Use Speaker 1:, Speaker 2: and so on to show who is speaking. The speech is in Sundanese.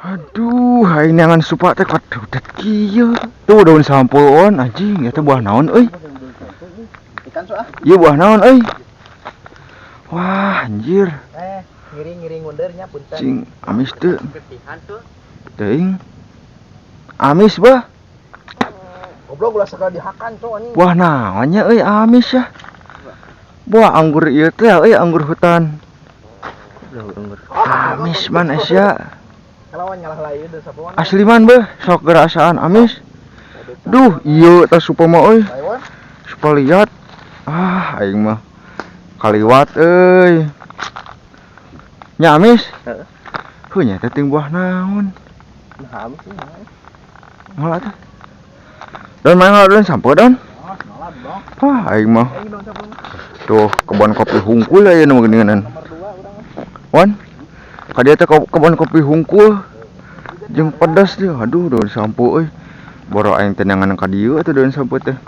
Speaker 1: Aduh, aing neangan supa teh kadudet kieu. Tuh daun sampeu, anjing, eta buah naon euy?
Speaker 2: Ikan so ah.
Speaker 1: Ieu buah naon euy? Wah, anjir.
Speaker 2: Eh, ngiring-ngiring mundur nya, punten.
Speaker 1: Cing, amis teu?
Speaker 2: Ketihan tuh.
Speaker 1: Teuing. Amis bah.
Speaker 2: Goblok, ulah sakali dihakan, cok, anjing.
Speaker 1: Buah naonnya euy, amis ya? Buah anggur ieu teh euy, anggur hutan. Amis man sia.
Speaker 2: Kalawan nyalah lain deui sapuan.
Speaker 1: Asli man beuh, sok gerasaan amis. Duh, ieu tah supa mah euy.
Speaker 2: Taiwan.
Speaker 1: Supa liat. Ah, aing mah kaliwat euy. Nya amis?
Speaker 2: Heeh.
Speaker 1: Heuh, nya teh ting buah naon?
Speaker 2: Nah, amis sih.
Speaker 1: Malah teh. Don, main ngala don sampeu, Don.
Speaker 2: Oh, nolak dong.
Speaker 1: Wah, aing mah
Speaker 2: Aing dong sampeu.
Speaker 1: Tuh kebun kopi hungkul aya nu geuningan.
Speaker 2: Nomor 2 urang.
Speaker 1: Wan. Ka dieu teh kebun kopi hungkul. Jeung pedas dia. Aduh, daun sampeu euy. Boro aing teh neangan ka dieu atuh daun sampeu teh.